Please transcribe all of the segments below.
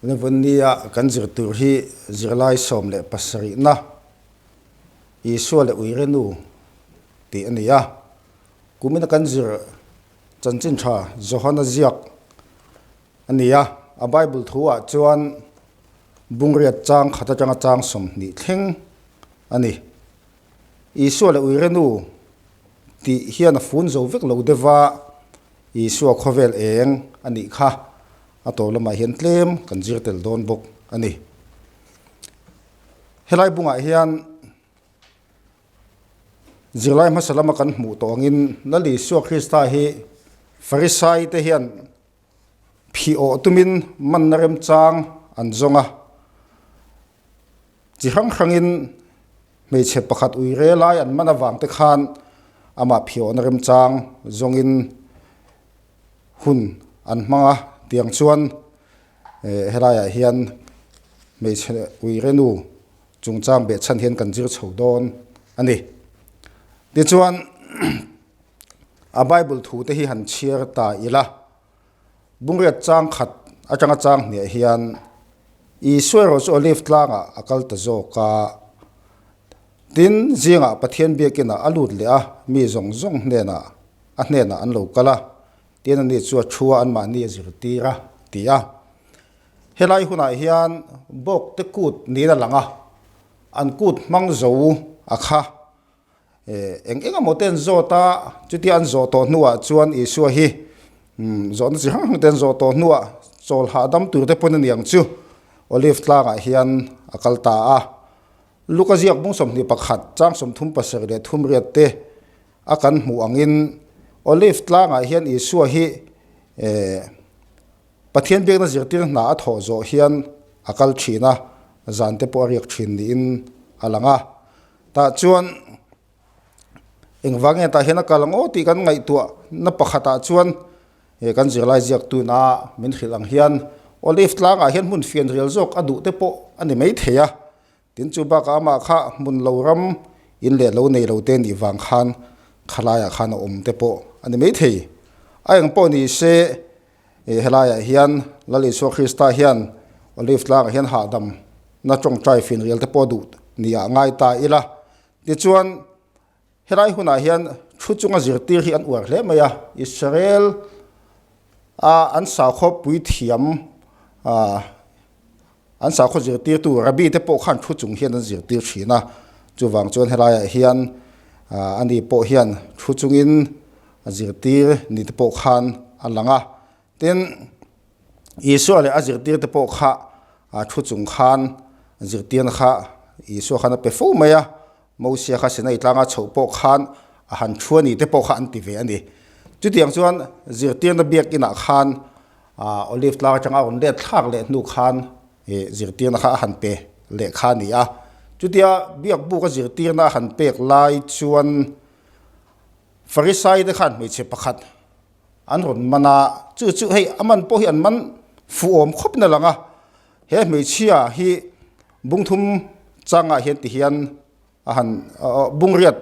Levannia kan zir tur hi zirlai 17na Isua leh Uire Nu tih a ni a. Kumina kan zir chanchin tha Johana ziak a ni a. A Bible thu ah chuan bungriat chang khat atanga chang 20 thleng a ni. Isua leh Uire Nu tih hian a fun zo vek lo deuh va, Isua khawvel eng a nih kha a tawp lamah hian tlem kan zir tel dawn bawk a ni. Helai bungah hian zirlai hmasa lama kan hmuh tawh angin Lal Isua Krista hi Farisai te hian phih awh tumin manna remchang an zawng a. Chi hrang hrangin hmeichhe pakhat ui re lai an man avang te khan amah phiawhna remchang zawngin hun an hmang a, tiang chuan helaiah hian hmeichhe ui re nu chungchang behchhan hian kan zir chho dawn a ni. Tichuan a Bible thu te hi han chhiar ta ila. Bungriat chang khat atanga chang hniah hian Isua erawh chu Olive tlangah a kal ta zawk a. Tin, zingah Pathian biakinah a lut leh a, mi zawng zawng hnenah a hnenah an lo kal a, tin ani chu a thu a anmahni a zirtir a, ti a. Helai hunah hian bawkte kut niin a lang a, an kut hmang zo a kha. Eng eng emaw te an zawt a, chutia an zawh tawh hnuah chuan Isua hi zawhna chi hrang hrang te an zawh tawh hnuah chawl hahdam tur te pawn a niang chu Olive tlangah hian a kal ta a. Luka ziak bung 21 chang 37 leh 38 te a kan hmuh angin Olive tlangah hian Isua hi Pathian biakna zirtir hna a thawh zawh hian a kal thin a, zan te pawh a riak thin niin a lang a. Tah chuan engvang nge tah hian a kal ang aw tih kan ngaihtuah na pakhatah chuan he kan zirlai ziak tuna min hrilh ang hian Olive tlangah hian hmun fian rial zawk a duh te pawh a ni mai thei a. Tin chu bakah amah kha hmun lo ram in leh lo nei lo te nih vang khan khalaiah khan a awm te pawh a ni mai thei. A eng pawh ni se Helaiah hian Lal Isua Krista hian Olive tlangah hian hahdam na tawngtai finrial te pawh duh nia ngai ta ila. Tichuan helai hunah hian thu chunga zirtir hi an uar hle mai a, Israel a an sakhaw puithiam an sakhaw zirtirtu Rabbi te pawh khan thu chung hian an zirtir thin a, chuvang chuan helaiah hian ani pawh hian thu chungin a zirtir ni te pawh khan a lang a. Tin, Isua leh a zirtir te pawh kha thu chung khan zirtirna kha Isua khan a pe fo mai a, Mosia kha Sinai tlanga chhoh pawh khan a han thu a ni te pawh kha an ti ve a ni. Chutiang chuan zirtirna biakinah khan Olive tlang atanga a rawn let thlak leh hnu khan zirtirna kha a han pe leh kha a ni a. Chutia biakbuk a zirtirna a han pek lai chuan Farisai te khan hmeichhe pakhat an rawn man a, chu chu hei a man pawh hi an man fuh awm khawp in a lang a, he hmeichhia hi bungthum changah hian ti hian a han bungriat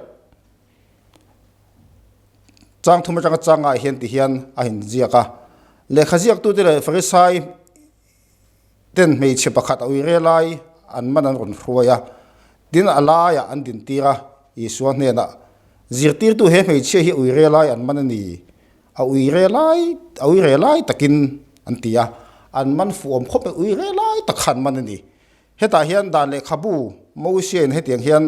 chang thum atanga changah hian ti hian a inziak a, lehkha ziaktute leh Farisai ten hmeichhe pakhat a uire lai an man an rawn hruai a, tin a laiah an dintir a, Isua hnenah, Zirtirtu he hmeichhia hi uire lai an man a ni, a uire lai a uire lai takin an ti a, an man fuh awm khawp mai, uire lai tak kha an man a ni. Hetah hian dan lehkhabu Mosia in hetiang hian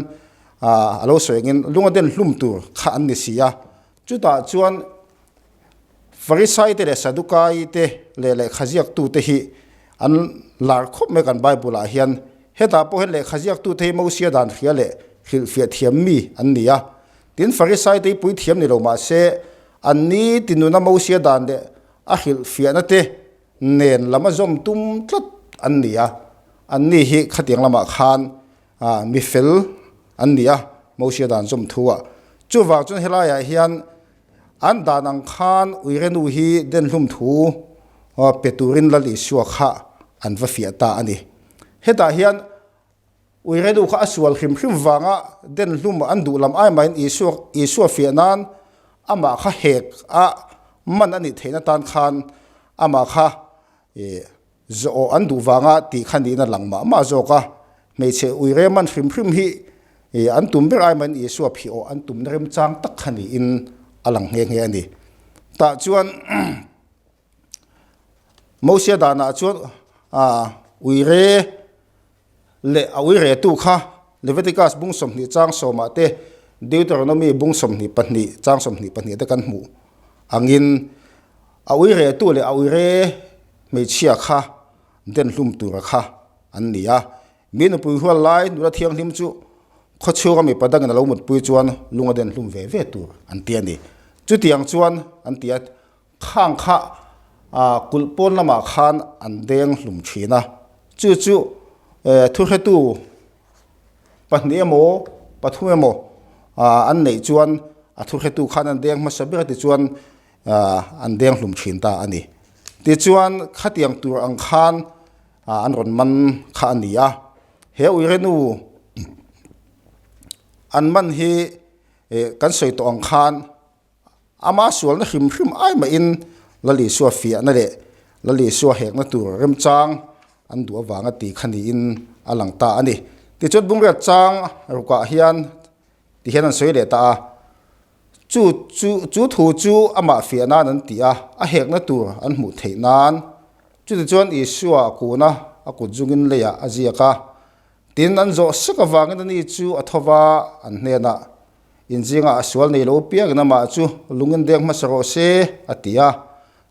a lo sawi angin lunga den hlum tur kha an ni si a, chutah chuan Farisai te leh Sadukai te leh lehkha ziaktu te hi an lar khawp mai kan Bible ah hian. Hetah pawh hian lehkha ziaktu te hi Mosia dan hria leh hrilhfiah thiam mi an ni a. Tin Farisai te hi puithiam ni lo mah se an ni tinuna Mosia dan leh a hrilhfiahna te nen lam a zawm tum tlat an ni a. An ni hi khatiang lamah khan mi fel an ni a Mosia dan zawm thu ah. Chuvang chuan helaiah hian An dan ang khan Uirenu hi denhlum thu pe turin Lal Isua kha an va fiah ta a ni. Hetah hian Uirenu kha a sual hrim hrim vanga denhlum an duh lam ai mahin Isua Isua fiah nan amah kha hek a man a nih theihna tan khan amah kha. Zawh an duh vanga tih kha niin a lang mah mah zawk a, hmeichhe uire man hrim hrim hi an tum ber ai mahin Isua phih awh an tumna remchang tak kha niin a lang nghe nghe a ni. Tah chuan Mosia danah chuan uire leh a uiretu kha Leviticus bung 20 chang sawmah te Deuteronomy bung 22 chang 22 te kan hmuh angin a uiretu leh a uire hmeichhia kha den hlum tura kha an ni a. Mi nupui hual lai nula thianghlim chu khawchhunga mipa dangin a lo mutpui chuan lung a den hlum ve ve tur an ti a ni. Chutiang chuan an ti a. Khang kha kulh pawn lamah khan an deng hlum thin a, chu chu thuhretu pahnih emaw pathum emaw an neih chuan a thuhretu khan an deng hmasa ber a tichuan an deng hlum thin ta a ni. Tichuan khatiang tur ang khan an rawn man kha a ni a, he uirenu an man hi kan sawi tawh ang khan Ama sualna hrim hrim ai mahin Lal Isua fiahna leh Lal Isua hekna tur remchang an duh avanga ti kha niin a lang ta a ni. Tichuan Bungriat chang rukah hian ti hian an sawi leh ta a, Chu chu chu thu chu amah fiah nan an ti a, a hekna tur an hmuh theih nan. Chutichuan Isua a kun a, a kut zungin leiah a ziak a. Tin, an zawh sek avangin ani chu a tho va, an hnenah, In zingah a sual nei lo piangin amah chu lungin deng hmasa rawh se, a ti a.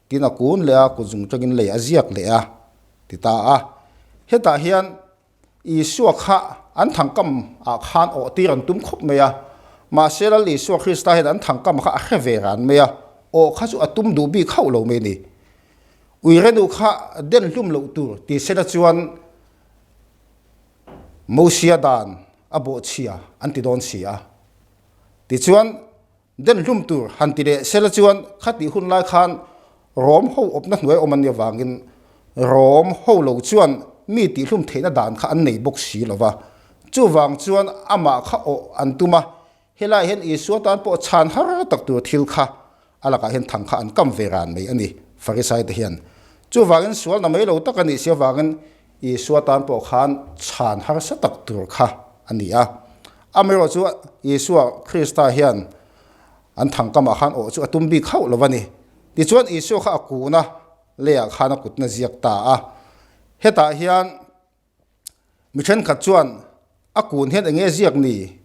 Tin, a kun leh a, kut zung tangin lei a ziak leh a, ti ta a. Hetah hian Isua kha an thangkam ah khan awh tir an tum khawp mai a. Mahse, Lal Isua Krista hian an thangkam kha a hre ve ran mai a, awh kha chu a tum duh bik hauh lo mai a ni. Uirenu kha den hlum loh tur ti sela chuan Mosia dan a bawhchhia an ti dawn si a. Tichuan, den hlum tur han ti leh sela chuan khatih hun lai khan Rom ho awpna hnuai awm an nih avangin Rom ho lo chuan mi tihhlum theihna dan kha an nei bawk si lo va. Chuvang chuan amah kha awh an tum a, Helaiah hian Isua tan pawh chhan har tak tur thil kha a lakah hian thang kha an kam ve ran mai a ni, Farisai te hian. Chuvangin sualna mai lo tak a nih si avangin Isua tan pawh khan chhan harsa tak tur kha a ni a. Amaherawh chu Isua Krista hian an thang kamah khan awh chu a tum bik hauh lo a ni. Tichuan Isua kha a kun a, leiah khan a kutna ziak ta a. Hetah hian Mi thenkhat chuan a kun hian eng nge ziak ni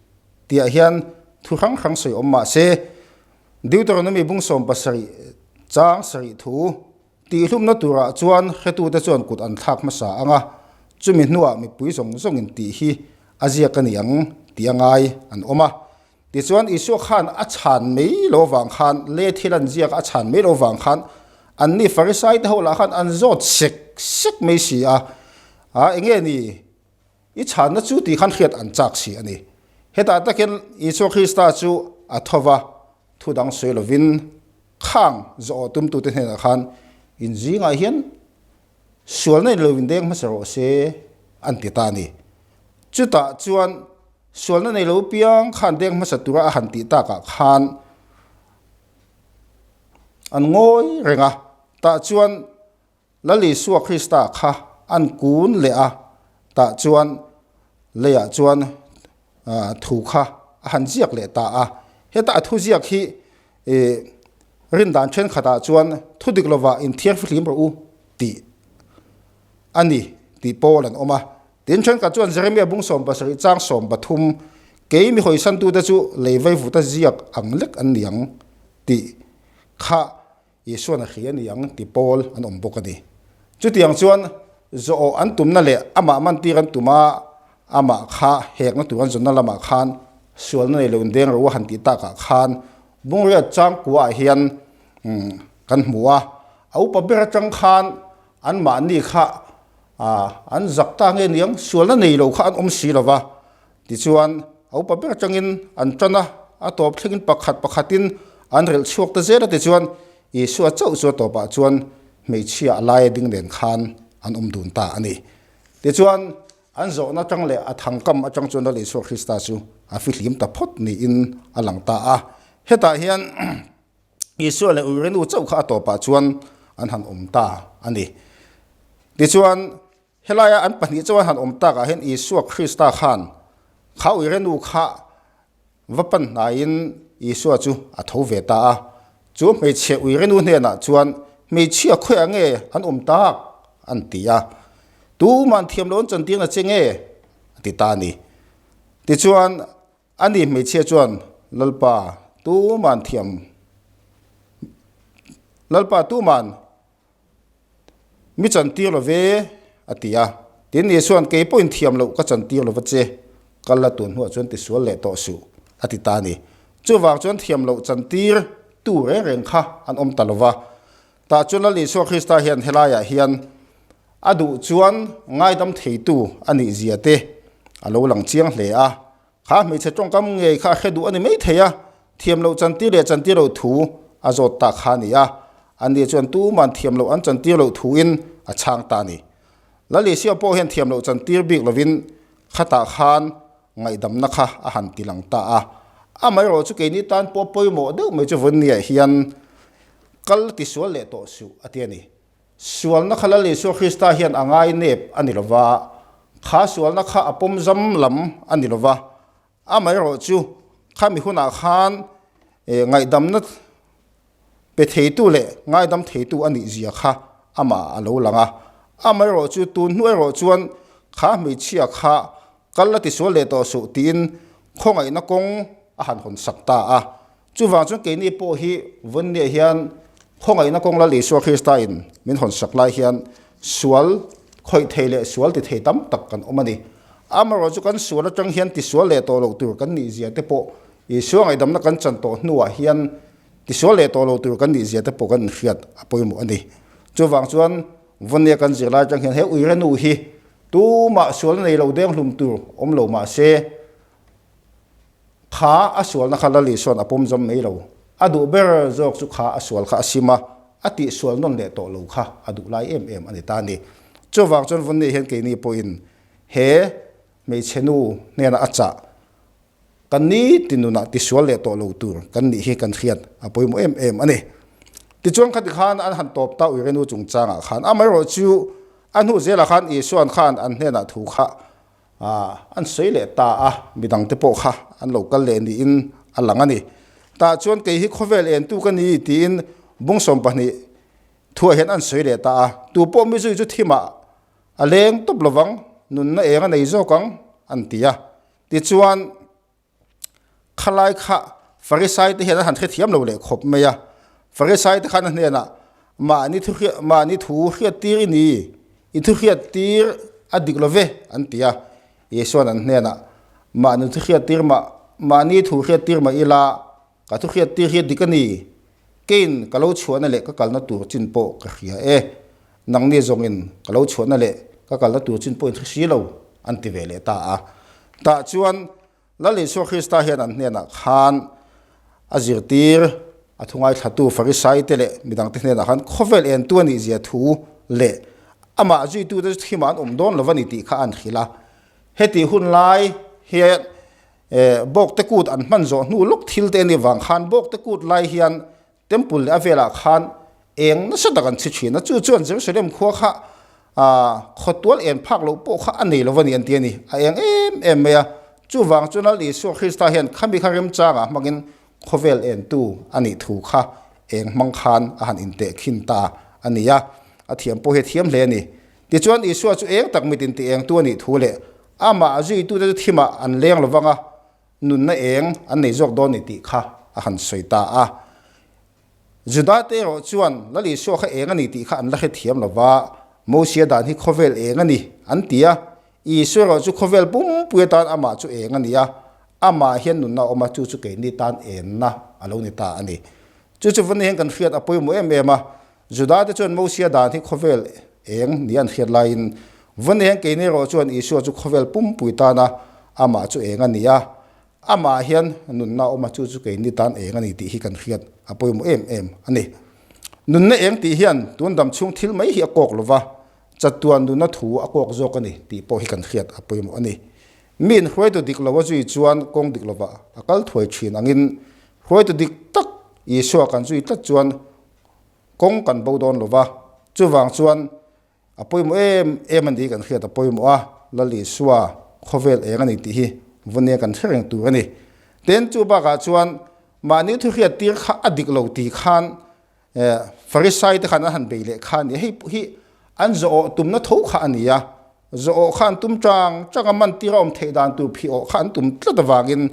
tihah hian thu hrang hrang sawi awm mah se, Deuteronomy bung 70 chang sarih thu tihhlumna turah chuan hretute chuan kut an thlak hmasa ang a, chumi hnuah mipui zawng zawngin tih hi a ziak a ni ang tih a ngai an awm a. Tichuan Isua khan a chhan mai lo vang khan, le thil an ziak a chhan mai lo vang khan, anni Farisai te ho lah khan an zawt sek sek mai si a, a enge ni i chhanna chu tih khan hriat an chak si a ni. Hetah takin Isua Krista chu a tho va, thu dang sawi lovin khang zawh tumtute hnenah khan in zingah hian sualna in lo indeng hmasa rawh se an ti ta a ni. Chutah chuan Sualna nei lo piang khan deng hmasa tura a han tih takah khan an ngawi reng a, tah chuan Lal Isua Krista kha an kun leh a, tah chuan leiah chuan thu kha a han ziak leh ta a. Heta a thuziak hi rindan thenkhatah chuan thu dik lovah inthiarfihlim rawh u tih a ni tih pawl an awm a. Tin, thenkhat chuan Jeremia bung 70 chang 13, Kei mi hawisantute chu lei vaivuta ziak ang lek an ni ang tih kha Isuan a hria a ni ang ti pawl an awm bawk a ni. Chutiang chuan zawh an tumna leh amah mantir an tum a, amah kha hekna tur an zawnna lamah khan sualna nei lo indeng ro a han tih takah khan Bungriat chang kuaah hian kan hmu a, a upa ber atang khan anmahni kha an zak ta nge niang, sualna nei lo kha an awm si lo va. Tichuan, a upa ber atangin an tan a, a tawp thlengin pakhat pakhatin an relh chhuak ta zel a. Tichuan, Isua chauh chu a tawpah chuan hmeichhia a laia ding nen khan an awm dun ta a ni. Tichuan, an zawhna atang leh a thangkam atang chuan Lal Isua Krista chu a fihlim ta phawt niin a lang ta a. Hetah hian. Isua leh Uirenu chauh kha a tawpah chuan an han awm ta a ni. Tichuan, helaia an pahnih chuan han awm takah hian Isua Krista khan kha uire nu kha va pan hnaiin Isua chu a tho ve ta a. Chu hmeichhe uire nu hnenah chuan, Hmeichhia khawiah nge an awm tak? an ti a. Tuman thiam lo an chantirna che nge? a ti ta a ni. Tichuan, Ani hmeichhia chuan, Lalpa, tuman thiam, Lalpa, tuman Mi chantir lo ve, a ti a. Tin, Isua'n, Kei pawhin thiam loh ka chantir lo va che, kal la tun hnuah chuan tisual leh tawh suh, a ti ta a ni. Chuvang chuan thiam loh chantir tu reng reng kha an awm ta lo va. Tah chuan Lal Isua Krista hian helaiah hian a duh chuan ngaidam theitu a nih zia te a lo lang chiang hle a. Kha hmeichhe tawngkam ngei kha a hre duh a ni mai thei a, thiam loh chantir leh chantir loh thu a zawt ta kha a ni a. Ani chuan tuman thiam loh an chantir loh thuin a chhang ta a ni. Lalisia pawh hian thiam loh chantir bik lovin khatah khan ngaihdamna kha a han ti lang ta a. Amaherawh chu keini tan pawh pawimawh deuh mai chu vawinia hian kal tisual leh tawh suh a ti a ni. Sualna kha Lal Isua Krista hian a ngai nep a ni lo va, kha sualna kha a pawm zam lam a ni lo va, amaherawh chu khami hunah khan ngaihdamna pe theitu leh ngaidam theitu a nih zia kha amah a lo lang a. Amaherawh chu tun hnu erawh chuan kha hmeichhia kha kal a tisual leh tawh suh tiin khawngaihna kawng a han hawn sak ta a. Chuvang chuan keini pawh hi vawnniah hian khawngaihna kawng Lal Isua Krista in min hawn sak lai hian sual khawih thei leh sual ti thei tam tak kan awm a ni. Amaherawh chu kan sual atang hian tisual leh tawh loh tur kan nih zia te pawh Isua ngaihdamna kan chan tawh hnuah hian tisual leh tawh loh tur kan nih zia te pawh kan inhriat a pawimawh a ni. Chuvang chuan vawnnia kan zir lai atang hian he uire nu hi tumah sualna nei lo deng hlum tur awm lo mahse, Kha a sualna kha Lali sawn a pawm zawm mai lo. A duh ber zawk chu kha a sual kha a sim a, a tihsual nawn leh tawh lo kha a duh lai em em a ni ta a ni. Chuvang chuan Vunni hian keini pawhin he hmeichhe nu hnena a chah kan ni ti nunah tisual leh tawh lo tur kan nih hi kan hriat a pawimawh em em a ni. Tichuan khati khan an han tawp ta Uire nu chungchangah khan amaherawh chu a hnu zelah khan Isuan khan an hnenah thu kha An sawi leh ta a, midangte pawh kha an lo kal leh niin a lang a ni. Tah chuan kei hi khawvel entu ka ni tiin bung 12 thuah hian an sawi leh ta a, tu pawh mi zui chu thimah a leng tawp lovang, nunna eng a nei zawk ang an ti a. Tichuan. Khalai kha Farisai te hian an han hrethiam lo leh khawp mai a. Farisai te khan a hnenah, Mahni thu hriat, mahni thu hriattir i ni, i thu hriattir a dik lo ve, an ti a. Isua'n an hnenah, Mahni thu hriattir mah, mahni thu hriattir mah ila, ka thu hriattir hi a dik a ni. Keiin ka lo chhuahna leh ka kalna tur chin pawh ka hria e. Nangni zawngin ka lo chhuahna leh ka kalna tur chin pawh in hre si lo, an ti ve leh ta a. Tah chuan Lal Isua Krista hian an hnenah khan a zirtir, a thu ngaithlatu Farisaite leh midangte hnenah khan khawvel entu a nih zia thu leh amah zuitute chu thimah an awm dawn lo a ni tih kha an hrilh a. Heti hun lai hian Bawkte kut an hman zawh hnu lawk thil te a nih vang khan Bawkte kut lai hian Temple leh a velah khan eng nasa tak an chhi thin a, chu chuan Jerusalem khua kha khawtual en phak loh pawh kha a nei lo a ni an ti a ni, a eng em em mai a. Chuvang chuan Lal Isua Krista hian khami kha remchangah hmangin khawvel entu a nih thu kha eng hmang khan a han inteh khin ta a ni a, a thiam pawh hi a thiam hle a ni. Tichuan Isua chu eng tak mit intih engtu a nih thu leh amah zuitute chu thimah an leng lovang a, Nunna eng an nei zawk dawn ni tih kha a han sawi ta a. Judate erawh chuan Lal Isua kha eng a ni tih kha an la hrethiam lo va, Mosia dan hi khawvel eng a ni an ti a, Isua erawh chu khawvel pumpui atan amah chu eng a ni a, amah hian nunna a awm a, chu chu keini tan enna a lo ni ta a ni. Chu chu vawni hian kan hriat a pawimawh em em a, Judate chuan Mosia dan hi khawvel eng ni an hriat laiin vawn eng keini erawh chuan Isua chu khawvel pumpui tana amah chu eng a ni a, amah hian nunna a awm a, chu chu keini tan eng a ni tih hi kan hriat a pawimawh em em a ni. Nunna eng tih hian tun dam chhung thil mai hi a kawk lo va, chatuan nunna thu a kawk zawk a ni tih pawh hi kan hriat a pawimawh a ni. Miin hruaitu dik lo a zui chuan kawng dik lovah a kal thuai thin angin hruaitu dik tak Isua kan zui tlat chuan Kawng kan bo dawn lo va, chuvang chuan A pawimawh em em a ni kan hriat a pawimawh a, Lal Isua khawvel eng a ni tih hi vawnia kan hre reng tur a ni. Tin, chu bakah chuan mahni thu hriat tir kha a dik lo tih khan Farisai te khan an han bei leh kha a ni. Hei hi an zawhawh tumna tho kha a ni a, zawhawh kha an tum chang chang a, mantir a awm theih dan tur phih awh kha an tum tlat avangin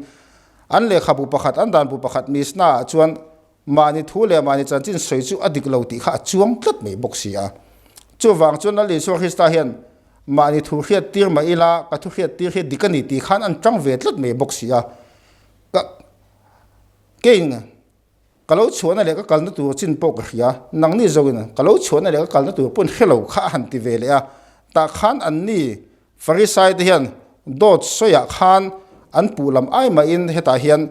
an lehkhabu pakhat, an danbu pakhat Mishnah ah chuan Mahni thu leh mahni chanchin sawi chu a dik lo tih kha a chuang tlat mai bawk si a. Chuvang chuan Lal Isua Krista hian mahni thu hriat tir mah ila ka thu hriat tir hi dik a ni tih khan an tang ve tlat mai bawk si a. Ka keiin ka lo chhuahna leh ka kalna tur chin pawh ka hria, nangni zawkin ka lo chhuahna leh ka kalna tur pawhin hre lo kha a han ti ve leh a. Tah khan anni Farisai te hian dawt sawiah khan an puh lam ai mahin hetah hian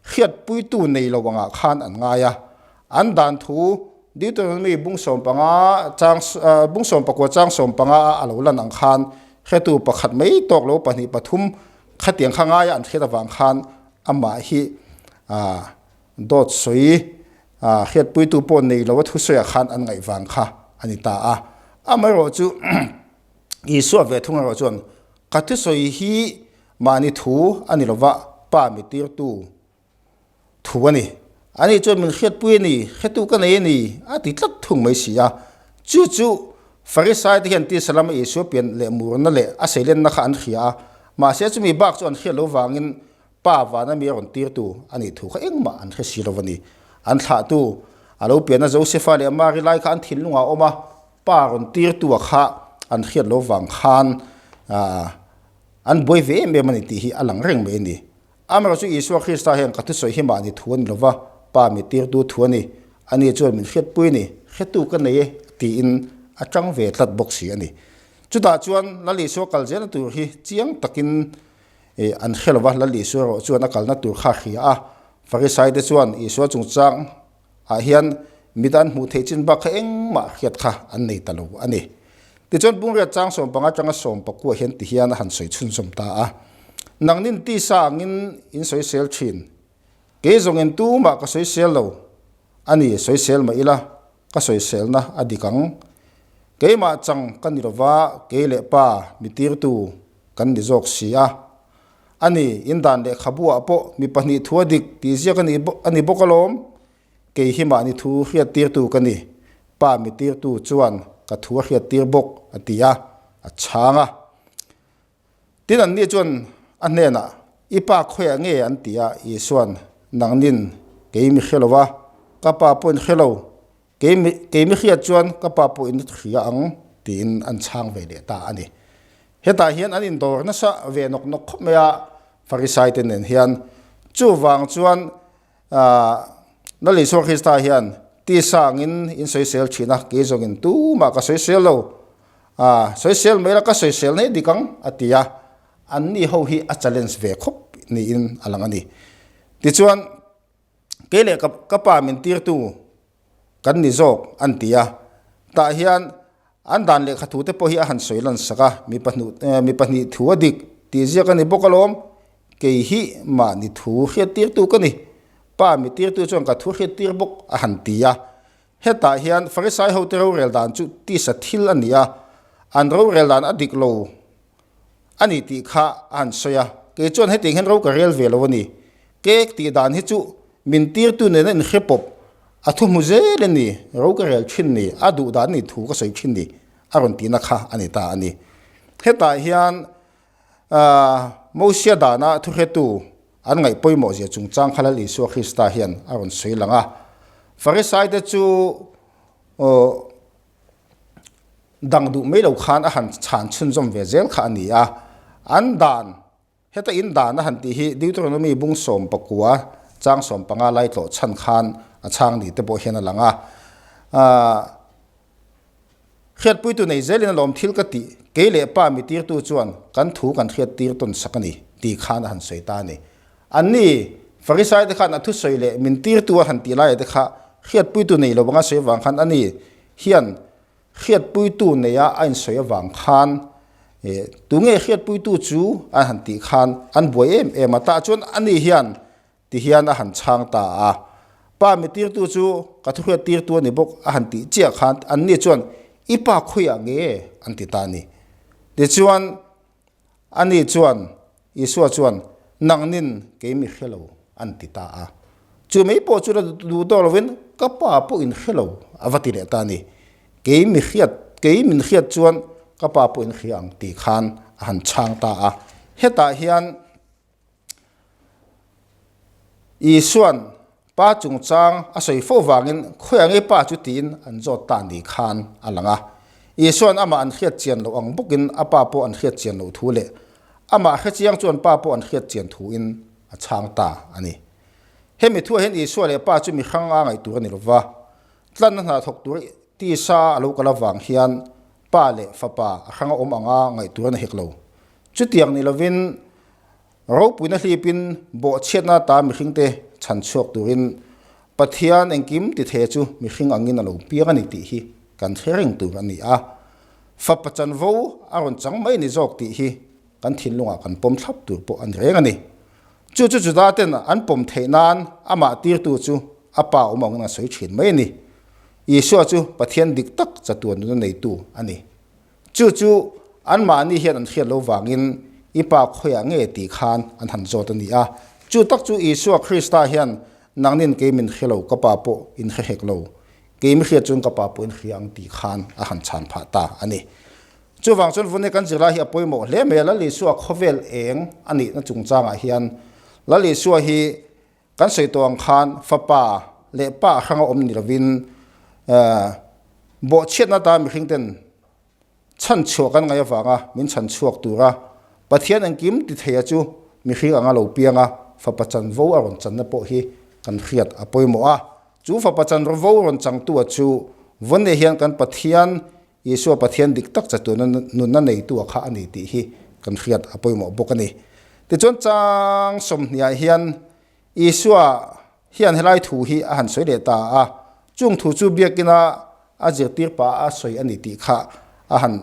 hriatpuitu nei lo angah khan an ngai a. An dan thu Deuteronomy bung 15 chang bung 19 chang 15 a a lo lan ang khan hretu pakhat mai tawk lo pahnih pathum khatiang kha ngaia an hriat avang khan amah hi dawt sawi hriatpuitu pawh nei lo a thusawiah khan an ngaih vang kha a ni ta a. Amaherawhchu Isua ve thung erawh chuan ka thusawi hi Mahni thu a ni lova, Pa mi tirtu thu a ni. Ani chuan min hriatpui a ni, hretu ka nei a ni, a ti tlat thung mai si a. Chu chu Farisai te hian tisa lama Isua pian leh murna leh a seilenna kha an hria a, mahse chumi bak chu an hriat lo vangin Pa vana mi a rawn tirtu a nih thu kha engmah an hre si lo a ni. An thlahtu a lo pianna Josefa leh Mari lai kha an thinlungah a awm a, Pa rawn tirtu a kha an hriat lo vang khan An buai ve em em a ni tih hi a lang reng mai a ni. Amaherawhchu Isua Krista hian ka thusawi hi mahni thu a ni lova, Pa mi tirtu thu a ni. Ani chuan min hriatpui a ni, hretu ka nei e tiin a tang ve tlat bawk si a ni. Chutah chuan Lal Isua kal zelna tur hi chiang takin an hre lova, Lal Isua erawh chuan a kalna tur kha a hria a. Farisai te chuan Isua chungchang ah hian mit an hmuh theih chin bak kha engmah hriat kha an nei ta lo a ni. Tichuan Bungriat chang 15 atanga 19 hian ti hian a han sawi chhunzawm ta a, Nangnin tisa angin in sawisel thin, kei zawngin tumah ka sawisel lo a ni, sawisel mah ila ka sawiselna a dik ang. Keimah chang ka ni lova, kei leh pa mi tirtu kan ni zawk si a. A ni, in dan lehkhabu ah pawh mi pahnih thu a dik tih ziak a ni bawk alawm. Kei hi mahni thu hriattirtu ka ni, pa mi tirtu chuan ka thu a hriattir bawk, a ti a, a chhang a. Tin, anni chuan a hnenah, I pa khawiah nge? an ti a. Isua'n, Nangnin kei mi hre lo va, ka pa pawhin hre lo. Kei mi kei mi hriat chuan ka pa pawh in hria ang tiin an chhang ve leh ta a ni. Hetah hian an indawr nasa ve nawk nawk khawp mai a, Farisai te nen hian. Chuvang chuan Lal Isua Krista hian tisa angin in sawisel thin a, kei zawngin tumah ka sawisel lo, sawisel mai la ka sawisel nei dik ang a ti a, anni ho hi a challenge ve khawp niin a lang a ni. Tichuan. Kei leh ka pa min tirtu kan ni zawk an ti a, tah hian an dan lehkha thu te pawh hi a han sawi lan sak a, mi pahnih mi pahnih thu a dik tih ziak a ni bawk alawm, kei hi mahni thu hriattirtu ka ni, pa mi tirtu chuan ka thu hriattir bawk a han ti a. Hetah hian Farisai hote rorel dan chu tisa thil a ni a, an rorel dan a dik lo A ni tih kha a han sawi a, kei chuan hetiang hian ro ka rel ve lo a ni. Cake tih dan hi chu min tirtu nena inhre pawp a thu hmu zel a ni, ro ka rel thin ni, a duh dan ni thu ka sawi thin ni a rawn tihna kha a ni ta a ni. Hetah hian Mosia dana thuhretu an ngaih pawimawh zia chungchang kha Lal Isua Krista hian a rawn sawi lang a. Farisaite chu Dang duh mai lo khan a han chhan chhunzawm ve zel kha a ni a. An dan, heta in dan a han tih hi Deuteronomy bung 19 chang 15 lai tlawh chhan khan a chhang ni te pawh hian a lang a. Hriatpuitu nei zelin a lawm thil ka tih, kei leh pa mi tirtu chuan kan thu kan hriat tir tawn sak a ni tih khan a han sawi ta a ni. Anni Farisai te khan a thusawi leh min tirtu a han tih laia te kha hriatpuitu nei lo anga sawi avang khan ani hian Hriatpuitu neia a insawi avang khan tunge hriatpuitu chu an han tih khan an buai em em a, tah chuan ani hian ti hian a han chhang ta a. Pa mi tirtu chu ka thuhriat tirtu a ni bawk a han tih chiah khan anni chuan I pa khawiah nge? an ti ta a ni. Tichuan, ani chuan, Isua chuan, Nangnin kei mi hre lo, an ti ta a. Chu mai pawh chu la duh tawh lovin, Ka pa pawh in hre lo, a va ti leh ta a ni. Kei mi hriat, kei min hriat chuan ka pa pawh in hria ang tih khan a han chhang ta a. Hetah hian Isua'n pa chungchang a sawi fo vangin khawiah nge pa chu tiin an zawt ta ni khan a lang a. Isua'n amah an hriat chian loh ang bawkin a pa pawh an hriat chian loh thu leh amah hrechiang chuan pa pawh an hriat chian thuin a chhang ta a ni. Hemi thuah hian Isua leh pa chu mi hrang a ngaih tur a ni lova, tlanna hna thawk tur tisa a lo kal avang hian pa leh fapa a hrang a awm anga ngaih tur a ni hek lo. Chutiang ni lovin Ropuina hlipin bawhchhiatna ata mihringte chhan chhuak turin Pathian engkim tithe chu mihring angin a lo piang a ni tih hi kan hre reng tur a ni a. Fapa chanvo a rawn chang mai ni zawk tih hi kan thinlungah kan pawm thlap tur pawh a ni reng a ni. Chu chu Juda ten an pawm theih nan amah tirtu chu a pa awm angin a sawi thin mai a ni. Isua chu Pathian dik tak chatuan nuna neitu a ni. Chu chu anmahni hian an hriat lo vangin i pa khawiah nge tih khan an han zawt a ni a. Chu tak chu Isua Krista hian nangnin kei min hre lo, ka pa pawh in hre hek lo, kei mi hriat chuan ka pa pawh in hria ang tih khan a han chhan phah ta a ni. Chuvang chuan vawne kan zirlai hi a pawimawh hle mai a, Lal Isua khawvel eng a nihna chungchangah hian Lal Isua hi Kan sawi tawh ang khan fapa leh pa hranga awm ni lovin bawhchhiatna atan mihringten chhanchhuah kan ngaih avanga min chhanchhuak tura Pathian engkim ti theia chu mihring anga lo piang a, fapa chanvo a rawn channa pawh hi kan hriat a pawimawh a. Chu fapa chanvo rawn changtua chu vawnne hian kan Pathian Isua Pathian dik tak chatuana nunna neitu a kha a ni tih hi kan hriat a pawimawh bawk a ni. Tichuan chang sawmhniah hian Isua hian helai thu hi a han sawi leh ta a, chung thu chu biakina a zirtir pah a sawi a ni tih kha a han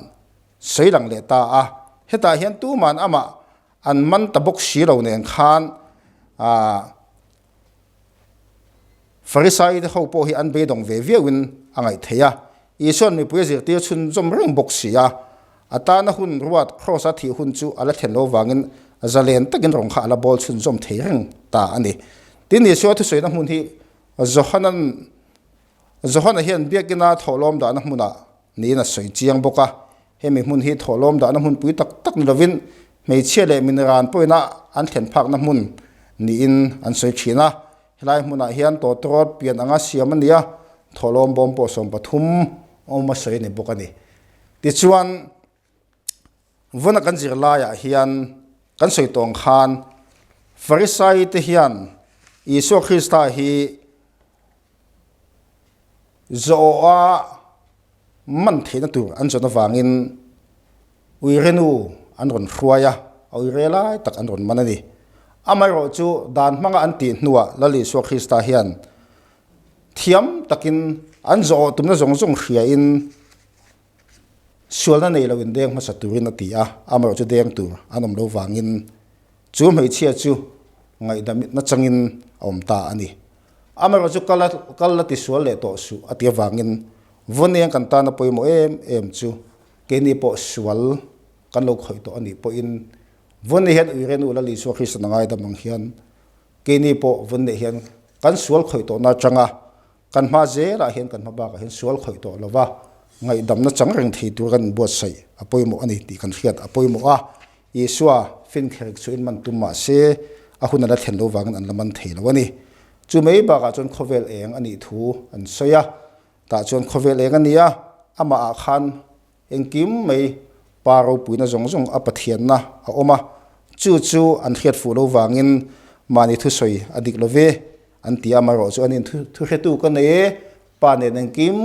sawi lang leh ta a. Hetah hian tuman amah an man ta bawk si lo nen khan aah Farisai te ho pawh hi an beidawng ve viauin a ngaih theih a, Isua'n mipui a zirtir chhunzawm reng bawk si a, a tana hun ruat Kraws-a thih hun chu a la thlen lo vangin zalen takin rawng kha a la bawl chhunzawm thei reng ta a ni. Tin, Isua thusawina hmun hi Johana'n Johana hian biakina thawhlawm dahna hmunah niin a sawi chiang bawk a, hemi hmun hi thawhlawm dahna hmunpui tak tak ni lovin hmeichhia leh mineran pawhina an thlen phakna hmun niin an sawi thin a. Helai hmunah hian tawtawrawt pian anga siam a ni a, thawhlawm bawm pawh 13 awm a sawi a ni bawk a ni. Tichuan, vuna kan zir laiah hian kan sawi tawng khan Farisai te hian Isua Krista hi Zawha man theihna tur an zawn avangin uirenu an rawn hruai a, a uire lai tak an rawn man a ni. Amaherawh chu dan hmanga an tih hnuah Lal Isua Krista hian thiam takin an zawh tumna zawng zawng hriain sualna nei loin deng hmasa turin a ti a, amaherawh chu deng tur an awm lo vangin chu hmeichhia chu ngaihdam nachangin a awm ta a ni. Amaherawh chu kal a kal la tisual leh tawh suh a ti avangin Vawniang kan tana pawimawh em em chu keini pawh sual kan lo khawih tawh a nih pawhin Vawni hian Uirenu Lal Isua Krista na ngaidam ang hian keini pawh Vawni hian kan sual khawih tawhna atanga kan hma zelah hian kan hma bakah hian sual khawih tawh lova ngaihdamna chang reng thei tur kan inbuatsaih a pawimawh a ni tih kan hriat a pawimawh a. Isua finkherek chu in man tum mah se, a hun a la thlen lo vangin an la man thei lo a ni. Chu mai bakah chuan khawvel eng a nih thu an sawi a, tah chuan khawvel eng a ni a, amahah khan engkim mai pa ropuina zawng zawng a Pathianna a awm a, chu chu an hriat fuh lo vangin mahni thusawi a dik lo ve an ti a, amaherawh chu anin thuhretu ka nei e, pa nen engkim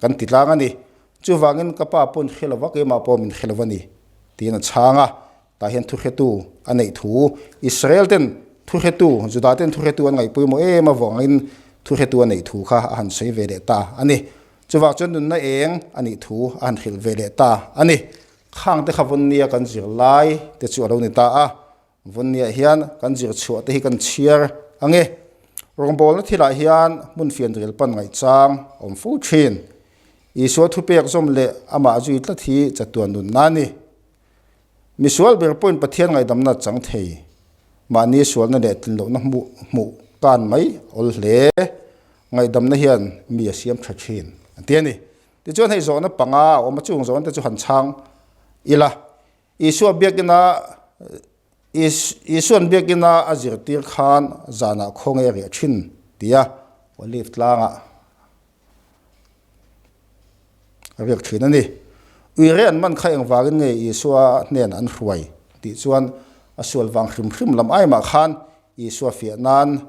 kan ti tlang a ni. Chuvangin ka pa pawn hre lova keimah pawh min hre lova ni tiin a chhang a, tah hian thuhretu a neih thu Israel ten thuhretu Juda ten thuhretu an ngaihpawimawh em avangin thuhretu a neih thu kha a han sawi ve leh ta a ni. Chuvang chuan nunna eng a nih thu a han hrilh ve leh ta a ni. Khang te kha vawnnia kan zir lai te chu a lo ni ta a. Vawnniah hian kan zir chhuah te hi kan chhiar ang e. Rawngbawlna thilah hian hmun fianrial pan ngaihchang a awm fo thin. Isua thupek zawm leh amah zui tlat hi chatuan nunna a ni. Misual ber pawhin Pathian ngaihdamna a chang thei. Mahni sualna leh tlinlohna hmuh hmuh kan mai awl hle. Ngaihdamna hian mi a siam tha thin an ti a ni. Tichuan hei zawhna panga a awm a, chung zawhna te chu han chhang ila. Isua biakina Isuan biakina a zirtir khan zanah khawnge a riah thin tia Olive tlangah a riak thin a ni. Uire an man kha engvangin nge Isua hnenah an hruai tih chuan a sual vang hrim hrim lam aimah khan Isua fiah nan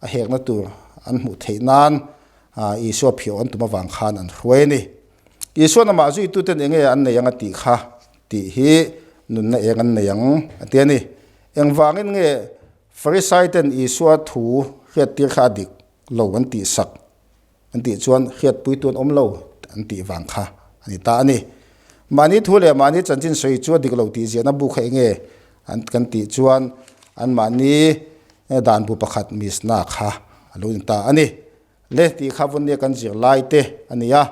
a hekna tur an hmuh theih nan Isua phiawh an tum avang khan an hruai a ni. Isuan amah zuituten enge an nei ang a tih kha tih hi nunna eng an nei ang a ti a ni. Engvangin nge Farisai ten Isua thu hriattir kha a dik lo an tih sak an tih chuan hriatpuitu an awm lo an tih vang kha a ni ta a ni. Mahni thu leh mahni chanchin sawi chu a dik lo tih ziahna bu kha enge an kan tih chuan anmahni dan bu pakhat Mishnah kha a lo ni ta a ni. Le tih kha Vawnnia kan zir lai te a ni a,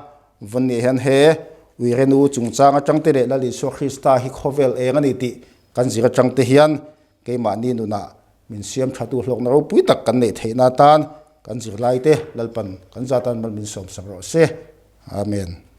Vawnnia hian he Uirenu chungchang atang te leh Lal Isua Krista hi khawvel eng a ni tih kan zir atang te hian keimahni nunah min siam thatu hlawkna ropui tak kan neih theihna atan kan zirlai te Lalpan kan zatan mal min sawmsak rawh se. Amen.